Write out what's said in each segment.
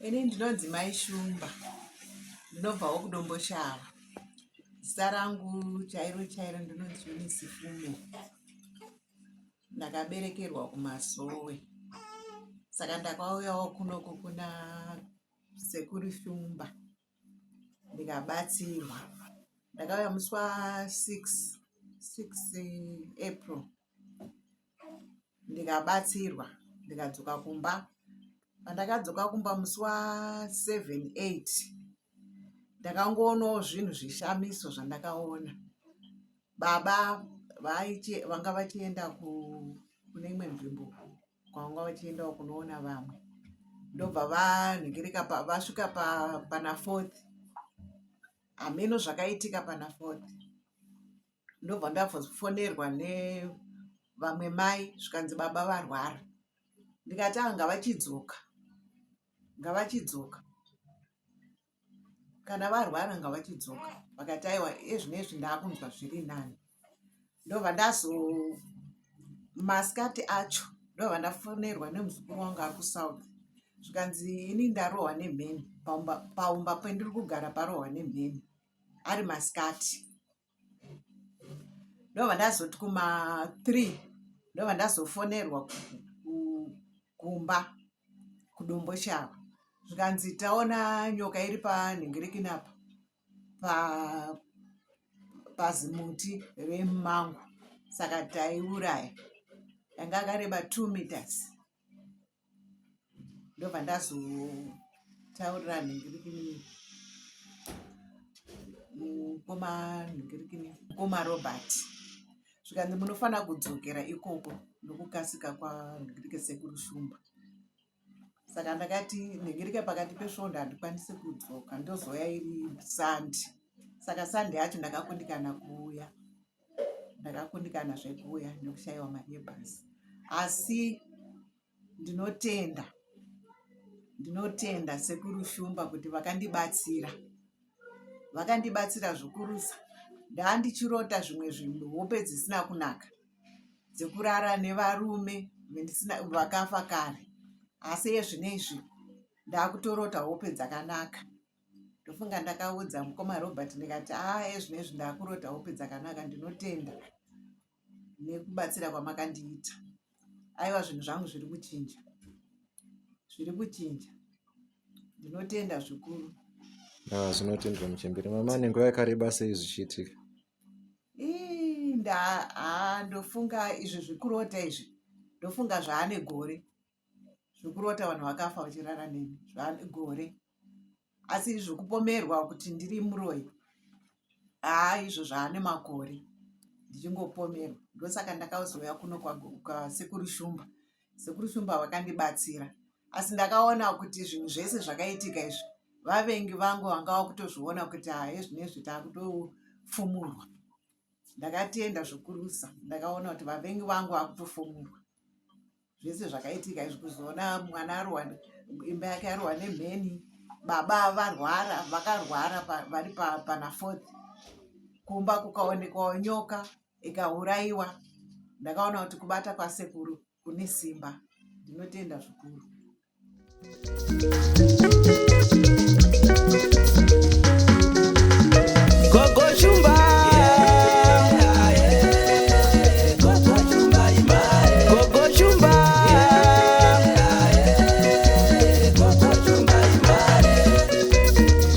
Ini ndinonzi Mai Shumba, ndinobvawo kuDomboshava. Zita rangu chairo chairo ndinonzi Eunice Fume. Ndakaberekerwa kuMazowe saka ndakauyawo kunoku kuna Sekuru Shumba ndikabatsirwa. Ndakauya musi wa 6 6 April ndikabatsirwa ndikadzoka kumba. Pandakadzoka kumba musi wa 7 8 ndakangoonawo zvinhu zvishamiso zvandakaona. Baba vanga vachienda kune imwe nzvimbo kwavanga vachiendawo kunoona vamwe ndobva vanhingirika vasvika pana fourth hameno zvakaitika pana fourth ndobva ndafonerwa nevamwe mai zvikanzi baba varwara ndikati aa ngavachidzoka ngavachidzoka kana varwara ngavachidzoka vakati aiwa ezvinezvi ndaakunzwa zviri nani ndobva ndazo masikati acho ndobva ndafonerwa nemuzukuru wangu ari kusouth zvikanzi ini ndarohwa nemheni paumba pendiri kugara parohwa nemheni ari masikati ndobva ndazoti kuma 3 ndobva ndazofonerwa kumba kudomboshava zvikanzi taona nyoka iri panhingirikini apa pazimuti remumango saka taiuraya yanga akareba 2 meters ndobva ndazotaurira nhingirikini mukoma nhingirikini mukoma Robert zvikanzi munofanira kudzokera ikoko nokukasika kwanhingirike sekuru Shumba saka ndakati nhingirike pakati pesvondo handikwanisi kudzoka ndozouya iri sandi saka sandi yacho ndakakundikana kuuya ndakakundikana zvekuuya nekushaiwa mari yebhasi asi ndinotenda ndinotenda sekuru Shumba kuti vakandibatsira vakandibatsira zvikurusa ndandichirota zvimwe zvinhu hope dzisina kunaka dzekurara nevarume vakafa kare asi ezvinezvi ndakutorota hope dzakanaka ndofunga ndakaudza mukoma Robert ndikati aa ezvinezvi ndakurota hope dzakanaka ndinotenda nekubatsira kwamakandiita aiwa zvinhu zvangu zviri kuchinja zviri kuchinja ndinotenda zvikuru. Ah, zvinotendwa muchembere mama nenguva yakareba sei zvichiitika? Haa ndofunga izvi zvekurota izvi ndofunga zvaane gore zvekurota vanhu vakafa vachirara neni zvaane gore asi zvekupomerwa kuti ndiri muroyi haa izvo zvaane makore ndichingopomerwa ndosaka ndakazouya kuno kwasekuru Shumba sekuru Shumba vakandibatsira asi ndakaona kuti zvinhu zvese zvakaitika izvi vavengi vangu vanga vakutozviona kuti haa ezvinezvi takutofumurwa ndakatenda zvikurusa ndakaona kuti vavengi vangu vakutofumurwa zvese zvakaitika izvi kuzoona mwana arohwa imba yake yarohwa nemheni baba varwara vakarwara vari pana fourth kumba kukaonekwawo nyoka ikauraiwa ndakaona kuti kubata kwasekuru kune simba ndinotenda zvikuru. Gogo Shumba. Gogo Shumba.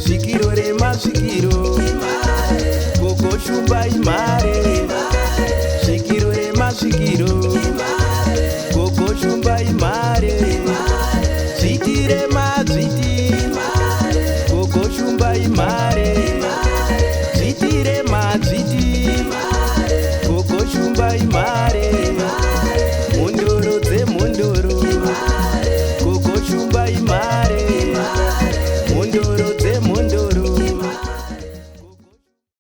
Svikiro remasvikiro. Gogo Shumba imare. Svikiro remasvikiro. Gogo Shumba imare.